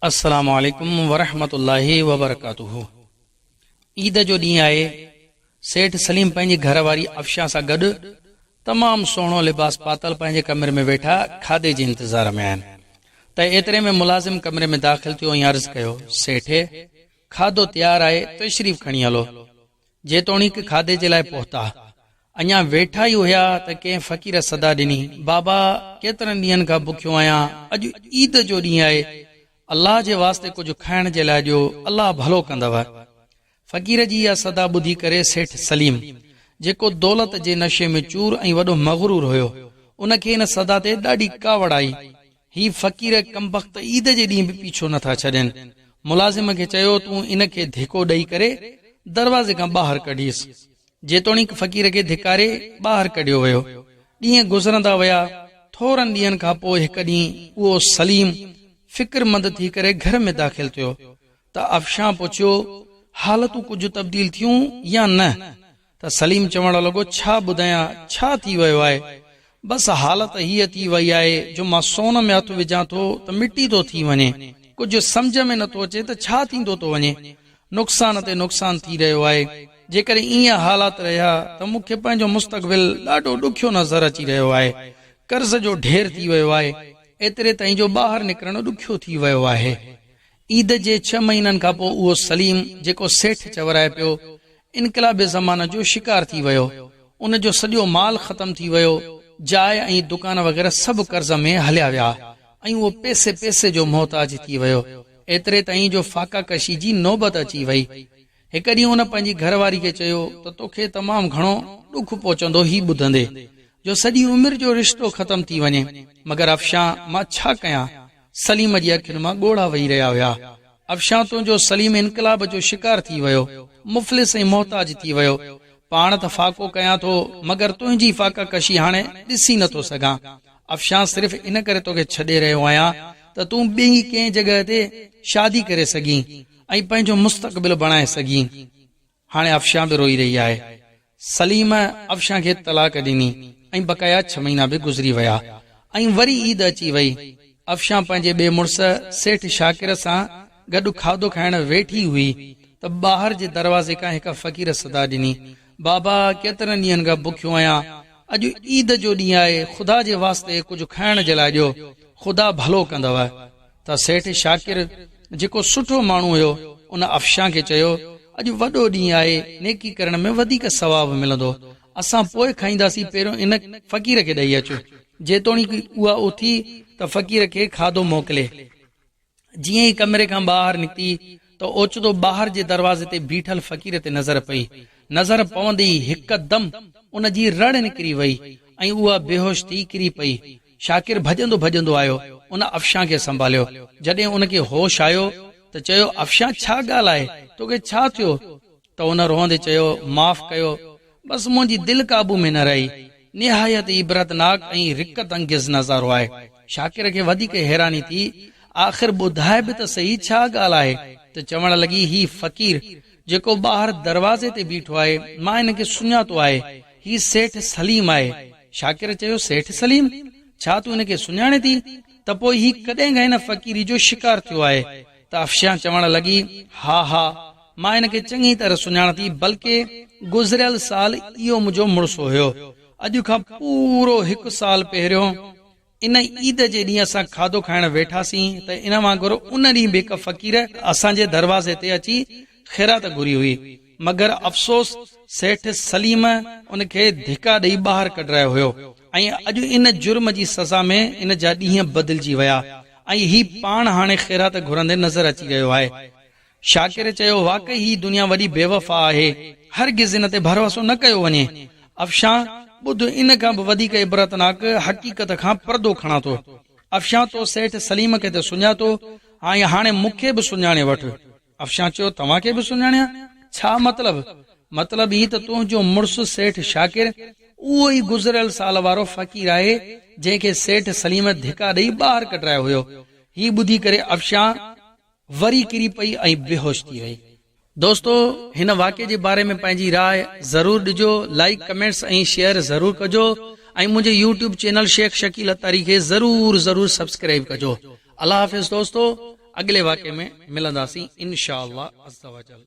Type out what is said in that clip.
السلام عليڪم ورحمة الله وبرڪاته عيد جو ڏينهن آهي سيٺ سليم پنهنجي گهر واري افشان سان گڏ تمام سهڻو لباس پاتل پنهنجي ڪمري ۾ ويٺا کاڌي جي انتظار ۾ آهن ته ايتري ۾ ملازم ڪمري ۾ داخل ٿيو ۽ عرض ڪيو سيٺ کاڌو تيار آهي تشريف کڻي هلو جيتوڻيڪ کاڌي جي لاء پهتا، اڃا ويٺا ئي هيا ته ڪنهن فقير صدا ڏني، بابا! ڪيترن ڏينهن کان بکيو آهيان، اڄ عيد جو ڏينهن آهي، الله جي واسطي ڪجهه کائڻ جي لاء ڏيو، الله ڀلو ڪندو. فقير جي اها صدا ٻڌي ڪري سيٺ سليم، جيڪو دولت جي نشي ۾ چور ۽ وڏو مغرور هيو، ان کي ان صدا تي ڏاڍي ڪاوڙ آئي. هي فقير ڪمبخت عيد جي ڏينهن به پيڇو نه ٿا ڇڏين. ملازم کي چيو تون ان کي ڌڪو ڏئي ڪري دروازي کان ٻاهر ڪڍيس. جيتوڻيڪ فقير کي ڌڪاري ٻاهر ڪڍيو ويو. ڏينهن گذرندا ويا. ٿورن ڏينهن کان پوء هڪ ڏينهن اهو سليم فڪرمند ٿي ڪري گهر ۾ داخل ٿيو ته افشان پڇيو حالتون ڪجهه تبديل ٿيون يا نه؟ ته سليم چوڻ لڳو، ڇا ٻڌايان، ڇا ٿي ويو آهي؟ بس حالت هيء ٿي وئي آهي جو مان سون ۾ هٿ وجهان ٿو ته مٽي ٿو ٿي وڃي. ڪجهه سمجهه ۾ نٿو اچي ته ڇا ٿيندو ٿو وڃي. نقصان تي نقصان ٿي رهيو آهي. جيڪڏهن ائين حالات رهيا ته مون کي پنهنجو مستقبل ڏاڍو ڏکيو نظر اچي رهيو آهي. قرض جو ڍير ٿي ويو آهي. ايتري تائين جو ٻاهر نڪرڻ ڏکيو ٿي ويو آهي. عيد جي ڇهه مهينن کان پوء اهو سليم جيڪو سيٺ چورائي پيو، انقلاب زمانه جو شڪار ٿي ويو. ان جو سڄو مال ختم ٿي ويو، جاء ۽ دڪان وغيره سڀ قرض ۾ هليا ويا ۽ اهو پئسي پئسي جو محتاج ٿي ويو. ايتري تائين جو فاقه ڪشي جي نوبت اچي وئي. هڪ ڏينهن ان پنهنجي گهر واري کي چيو ته توکي تمام گهڻو ڏک پهچندو هي ٻڌندي جو سڄي عمر جو رشتو ختم ٿي وڃي مگر افشان مان ڇا ڪيان سليم جي اکين مان ڳوڙها وهي رهيا هيا. افشان تنهنجو سليم انقلاب جو شڪار ٿي ويو، مفلس ۽ محتاج ٿي ويو. پاڻ ته فاقو ڪيان ٿو، مگر تنهنجي فاقه ڪشي هاڻي ڏسي نه ٿو سگهان. افشان صرف ان ڪري توکي ڇڏي رهيو آهيان ته تون ٻئي ڪنهن جڳهه تي شادي ڪري سگهين ۽ پنهنجو مستقبل بڻائي سگهين. هاڻي افشان به روئي رهي آهي. سليم افشان کي طلاق ڏني ۽ بقايا ڇهه مهينا به گذري ويا ۽ وري عيد اچي وئي. افشان پنهنجي ٻئي مڙس سيٺ شاڪر سان گڏ کاڌو کائڻ ويٺي هئي ته ٻاهر جي دروازي کان هڪ فقير صدا ڏني، بابا ڪيترن ڏينهن کان بکيو آهيان، اڄ عيد جو ڏينهن آهي، خدا جي واسطي ڪجهه کائڻ جي لاء ڏيو، خدا ڀلو ڪندو. ته سيٺ شاڪر جيڪو سٺو ماڻهو هيو، ان افشان کي چيو، اڄ وڏو ڏينهن آهي، نيڪي ڪرڻ ۾ وڌيڪ ثواب ملندو، اسان پوء کائينداسين، پهريون ان فقير کي ڏئي اچ. جيتوڻيڪ اها اٿي ته فقير کي کاڌو موڪلي. جيئن ئي ڪمري کان ٻاهر نڪتي ته اوچتو ٻاهر جي دروازي تي بيٺل فقير تي نظر پئي. نظر پوندي ئي هڪدم ان جي رڙ نڪري وئي ۽ اها بيهوش ٿي ڪري پئي. شاڪر ڀڄندو ڀڄندو آيو، ان افشان کي سنڀاليو. جڏهن ان کي هوش آيو ته چيو، افشان ڇا ڳالهه آهي، توکي ڇا ٿيو؟ ته ان روئندي چيو، معاف ڪيو، بس منهنجي دل قابو ۾ نه رهي. نهايت عبرتناڪ ۽ رقت انگيز نظارو آهي. شاڪر کي وڌيڪ حيراني ٿي، آخر ٻڌاء به ته سهي ڇا ڳالهه آهي؟ ته چوڻ لڳي، هي فقير جيڪو ٻاهر دروازي تي بيٺو آهي، مان هن کي سڃاتو آهي. هي سيٺ سليم آهي. شاڪر چيو، سيٺ سليم؟ ڇا تون هن کي سڃاڻين ٿي؟ ته پوء هي ڪڏهن کان هن فقيري جو شڪار ٿيو آهي؟ ته افشان چوڻ لڳي، ها ها، مان هن کي چڱي طرح سڃاڻان ٿي، بلڪه گذريل سال اهو منهنجو مڙس هيو. اڄ کان پورو هڪ سال پهريون ان عيد جي ڏينهن اسان کاڌو کائڻ ويٺاسين ته ان وانگر ان ڏينهن به هڪ فقير اسان جي دروازي تي اچي خيرات گهري هئي، مگر افسوس سيٺ سليم ان کي ڌڪا ڏئي ٻاهر ڪڍرايو هيو ۽ اڄ ان جرم جي سزا ۾ ان جا ڏينهن بدلجي ويا ۽ هي پاڻ هاڻي خيرات گهرندي نظر اچي رهيو آهي. شاڪر چيو، واقعي هي دنيا وڏي بيوفا آهي، هرگز ان تي ڀروسو نه ڪيو وڃي. افشان، ٻڌ ان کان به وڌيڪ عبرتناڪ حقيقت کان پردو کڻان ٿو. افشان، تو سيٺ سليم کي ته سڃاتو ۽ هاڻي مون کي به سڃاڻي وٺ. افشان چيو، توهان کي به سڃاڻيان؟ ڇا مطلب؟ مطلب هي ته تنهنجو مڙس سيٺ شاڪر اهو ئي گذريل سال وارو فقير آهي، جنهن کي سيٺ سليم ڌڪا ڏئي ٻاهر ڪڍرايو هيو. هي ٻڌي ڪري افشان وري ڪري پئي ۽ بيهوش ٿي وئي. دوستو هن واقعي جي باري ۾ پنهنجي راء ضرور ڏجو لائيڪ ڪمينٽس ۽ شيئر ضرور ڪجو ۽ منهنجي يوٽيوب چينل شيخ شڪيل عطاري کي ضرور ضرور سبسڪرائيب ڪجو الله حافظ دوستو. اڳلي واقعي ۾ ملنداسين انشاء الله عزوجل.